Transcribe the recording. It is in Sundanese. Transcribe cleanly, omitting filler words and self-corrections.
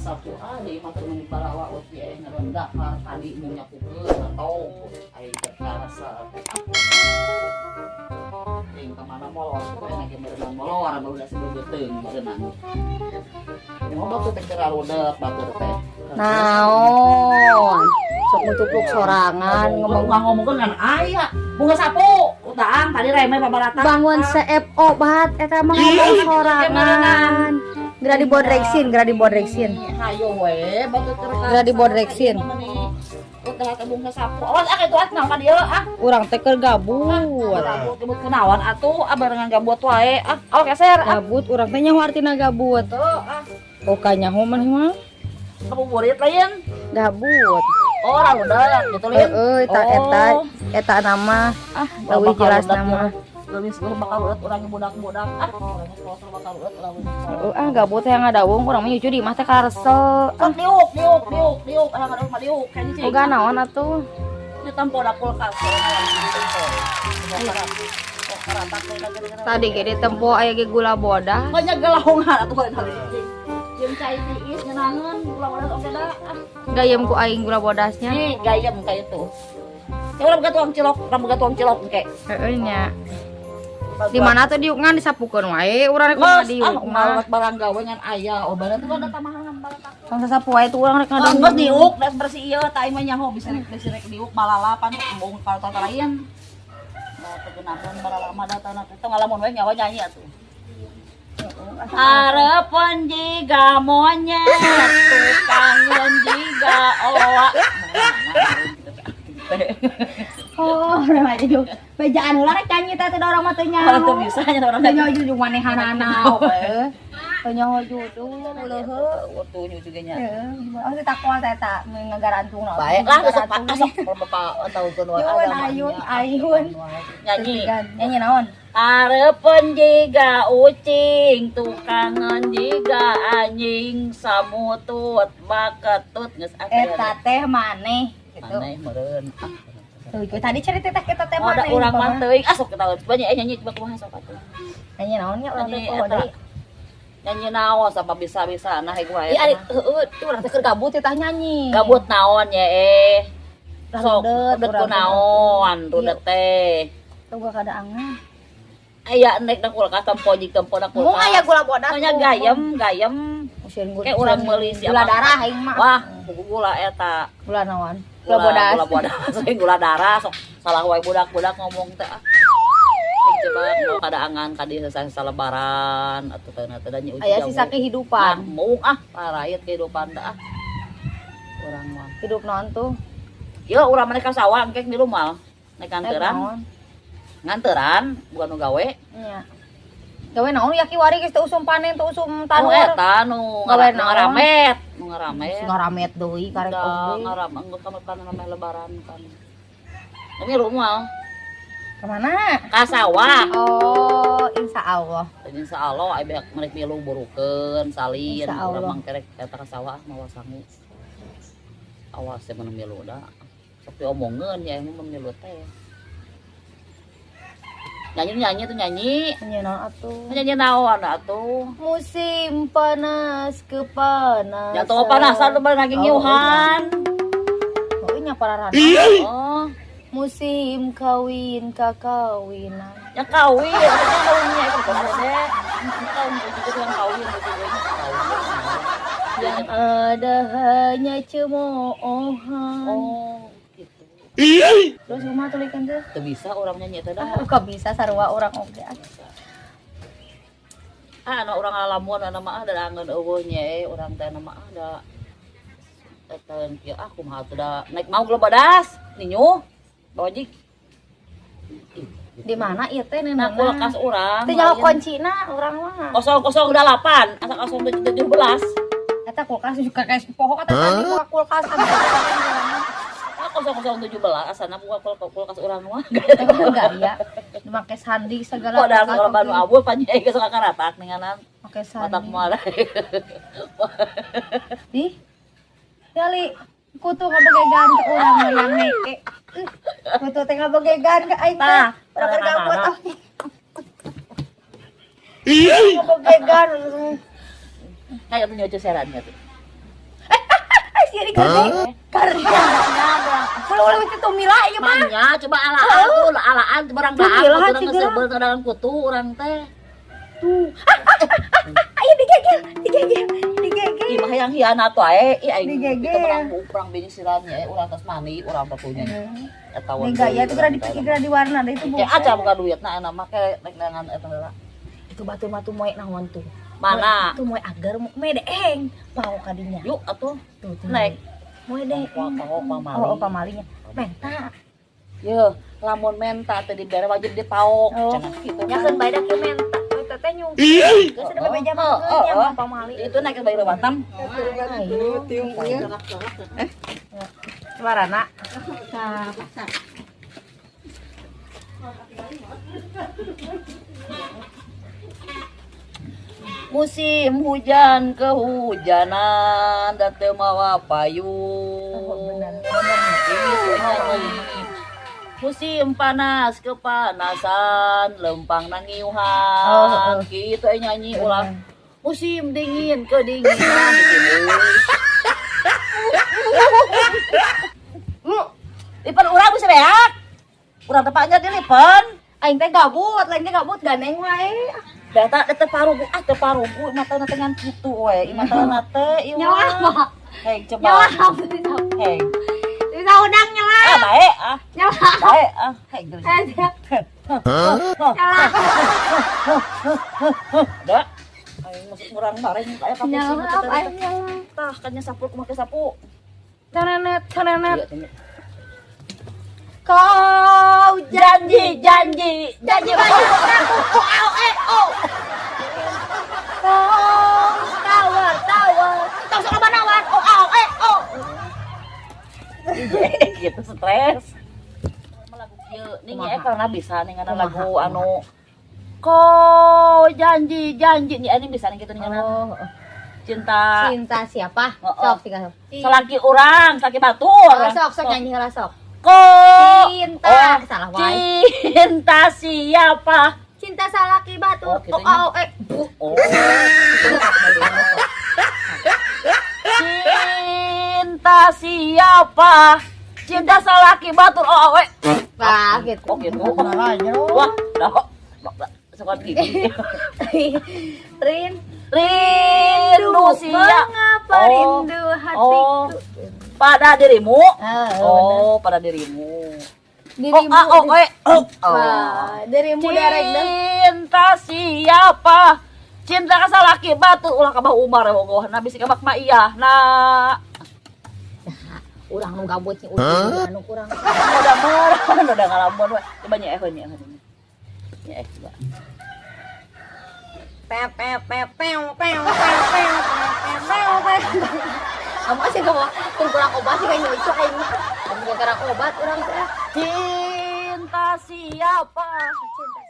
Sapu ah di imah teu meuni balawa ut ye ngarendah tadi mau nyapukeun atau ai karasa ting ka mana molor we lagi merenang molor baru sebelum beuteung merenang. Mau batu teh keur rudet batur teh. Naon? Sok mutupluk sorangan ngomong ngomong. Ngomong kan aya bunga sapu utaang tadi reme pabaratan. Bangun CFO bat eta mah ngomong sorangan. Geura dibodreksin, geura dibodreksin. Hayo we batu keur. Geura dibodreksin. Udah ke bunga sapu. Awas ah itu ah ka dieu ah. Urang teh keur gabut. Gabut gabut kenawan atuh ah barengan gabut wae ah. Awas keser ah. Gabut urang teh nyaho artina gabut. Tuh ah. Oh kanyaho maneh mah. Ngabuburit lain. Gabut. Oh, udah gitu lain. Heeh, eta eta eta nama ah leuwih jelas nama. Leuwih seueur bakal ulet urang budak-budak ah. Urang sekolah bakal ulet urang. Heeh, ah gabut teh ngadawung urang mah nyucu di imah teh karesel. Sok diuk diuk diuk diuk ah ngadawung mah diuk kayak cicing. Boga naon atuh? Nya tempo da kulkas. Tadi ge tempo aya ge gula bodas. Banyak gelahongan atuh tadi. Jeung cai tiis ngeunangeun gula bodas oge da. Ah. Gayem ku aing gula bodasnya. Nih gayem kayak itu. Ya urang boga tuang cilok, urang boga tuang cilok engke. Heeh nya. Di mana tuh diuk ngan disapukeun wae urang rek kumaha Mas, diuk ah, mah. Malah barang gawe ngan aya. Oh, barang tuh ada tambahan barang takut. Tong sasapu wae tuh urang rek Oh, ngadon. geus diuk, geus bersih ieu tah aing mah nyaho bisa rek diuk malalapan embung kalau tata lain. Nah, teu geunaheun barang lama datang teh ngalamun we nyawa nyanyi atuh. Hareupeun jiga monyet, tukangeun jiga oa. Oh, urang aja diuk. Bejaan heula rek nyanyi teh teh urang mah teu nyaho. Kalau teu bisa nya urang Teu nyaho judul manehanana we. Teu nyaho judul leuheuh. Waktu nyucu ge nya. Heeh, oh teh takwa teh eta ngagarantung. Baik lah geus sok sok kalau bapak tahun wae Ayun, ayun, ayun. Nyanyi. Nyanyi naon? Hareupeun jiga ucing, tukangan jiga anjing, samutut baketut geus Eta teh maneh gitu. Maneh meureun. Tuh, tadi cerita teh kita teh Oh, da maneh. urang mah teuing ah sok kita banyak nyanyi coba kumaha sok atuh. Nyanyi naon nya urang teh Nyanyi poho eta. deui. Nyanyi naon sama bisa-bisa nah ieu wae. Ih, ari heueuh tuh urang teh keur gabut teh nyanyi. Gabut naon ya eh. Sok Rudet, rudet ku urang teh. naon rudet teh. Tuh gua kadaangan. Aya nek na kulkas tempo jik tempo na Mau kulkas. aya gula bodas. Nya gayem gayem. Kayak urang meuli si gula abang. Darah aing mah. Wah, buku gula eta. Gula naon? Gula bodas. Gula bodas, gula darah sok salah wae budak-budak ngomong teh ah. Eh, coba mau kadaangan ka dieu sesa lebaran atuh teh teh da nya uji Aya jamu. sisa kehidupan. Nah, mau ah parayet kehidupan teh ah. Urang mah. Hidup naon tuh? Yo urang mereka sawah engke di rumah. Nek Eh, nganteran, naon? Nganteran bukan nu gawe. Nya. Gawe naon ya kiwari geus teu usum panen teu usum Nu tanur. Eta nu Gawe nu naon? Ngaramet, nu ngaramet. Ngaramet deui karek Da oge. Ngaram enggeus kamar kan namanya lebaran kan. Ini rumah Kemana? Ka sawah. Oh, insya Allah. Insya Allah aya beak merek milu burukeun salin Insya Allah. Urang mangkerek eta ka sawah mawa sangu. Awas teh mun milu da. Sok diomongeun ya emang mun milu teh. Nyanyi nyanyi tuh nyanyi. Nyanyi naon atuh? Nyanyi naon atuh? Musim panas kepanasan. Jatuh panasan tuh lagi Oh, ngiuhan. Oh, nya pararana. Oh, Musim kawin kakawinan. Ya kawin, itu kawinnya itu kan deh. Kawin itu yang kawin itu kawin. Yang ada hanya cemoohan. Oh, gitu. Terus kumaha tulikan teh? Teu bisa urang nyanyi teh dah. Ah, kok bisa sarua urang oge. Ah, anu urang ngalamun anu mah ada angeun eueuh nya eh urang teh anu mah ada eta kieu ah kumaha tuh da naik mau gula bodas ninyu bawajik. Di mana ieu teh Nah, neunana? Kulkas urang. Teu nyaho kuncina urang mah. 008 asa 017. Eta kulkas juga kayak poho kata tadi buka kulkas ada. Ah, 0017 asana buka kulkas, kulkas urang mah. Enggak ya. Make sandi segala. Kok ada kulkas kalau banu oge. abu panjang geus karatak ninganan. Make Matak sandi. Moal. Di. Kali kutu ngabegegan ke urang mah yang neke. Kutu teh ngabegegan ke aing teh. Tah, Urang keur gabut. anak-anak. Ngabegegan. Kayak tuh nyucu serannya tuh. Geus ieu digede. Karya. Ulah ulah itu mila ieu mah. Manya coba alaan tuh, alaan barang Tumilah, daang urang cigera. geus dalam kutu urang teh. Tuh. Ah, ah, ah, ah, ayo digegel, digegel, digegel. Ih mah yang hianat wae, ih aing Digegel. itu menang urang bini sirannya, urang tos mani, urang teh nya. Eta Nih gaya itu kira dipikir di warna deh itu Kayak aja buka duit nah enak make rek neangan eta heula. Itu batu mah tuh moe naon tuh. Mana? Tuh moe agar moe deeng. Pau kadinya. Yuk atuh Tuh tuh. naik. Moe deeng. Pau pamali. Oh, oh pamalinya. Menta. Yeuh, lamun menta teh dibere wajib dipaok. Oh. Cenah kitu. Nya keun bae da kieu menta. Eta teh nyungkeun. Geus udah bebeja mah Oh, nya oh, mah pamali. Itu naik ke bayi Batam. Tiung ieu. Suarana. Musim hujan kehujanan da teu mawa payung. Oh, benar. Gitu nyanyi. Musim panas kepanasan, lempang nangiuhan. Oh, oh. Gitu nyanyi ulah. Musim dingin kedinginan gitu. Lipen urang bisa beak. Urang tepaknya di lipen. Aing teh gabut, lain teh gabut gandeng wae. Data teu parugu, ah teu parugu matana teh ngan kitu we. Matana teh ieu. Nyala. Hei, coba. Nyala. Hei. Bisa udang nyala. Ah, bae ah. Nyala. Bae ah. Hei, geus. Eh, Nyala. Da. Aing masuk urang bareng aya ka pusing Nyala, teh, teh, aing teh. nyala. Tah kanya sapu kumaha sapu. Tenenet, tenenet. Iya, tanya. Kau Janji, janji, janji baju aku. O A E O. Tong tawar tawar. Tong sok loba nawar. O A E O. Gitu stres. Lagu kieu ning karena bisa ning kana lagu anu Kau janji janji nih ini bisa ning gitu ning kana. Oh, Cinta cinta siapa? Oh, oh. Sok tinggal. Salaki urang, salaki batur. Oh, sok sok nyanyi heula sok. Ko Cinta. Oh, Salah wae. Cinta siapa? Cinta salaki batu. Oh, gitu Oh, oh, eh. Bu. Oh. Cinta siapa? Cinta salaki batur. Oh, oh, eh. Wah, gitu. Oh, gitu. Wah, dah. Sekot gigi. Rin, Rindu siapa? mengapa Oh. rindu hatiku? Oh. Pada dirimu. Ah, Oh, pada dirimu. Dirimu. Oh, ah, oh, eh. Oh. Wah, dirimu darek dah. Cinta siapa? Cinta ka salaki batur ulah ka Bah Umar we bogoh. Bisi ka Bak Maiyah. Nah, Urang nu gabut nya urang anu kurang. Udah marah, udah ngalamun we. Coba nya eh nya eh. Nya eh coba. Pe pe pe pe pe pe pe pe pe. Kamu sih kamu kurang obat sih kayaknya itu aing. Kamu kurang obat urang teh. Cinta siapa? Cinta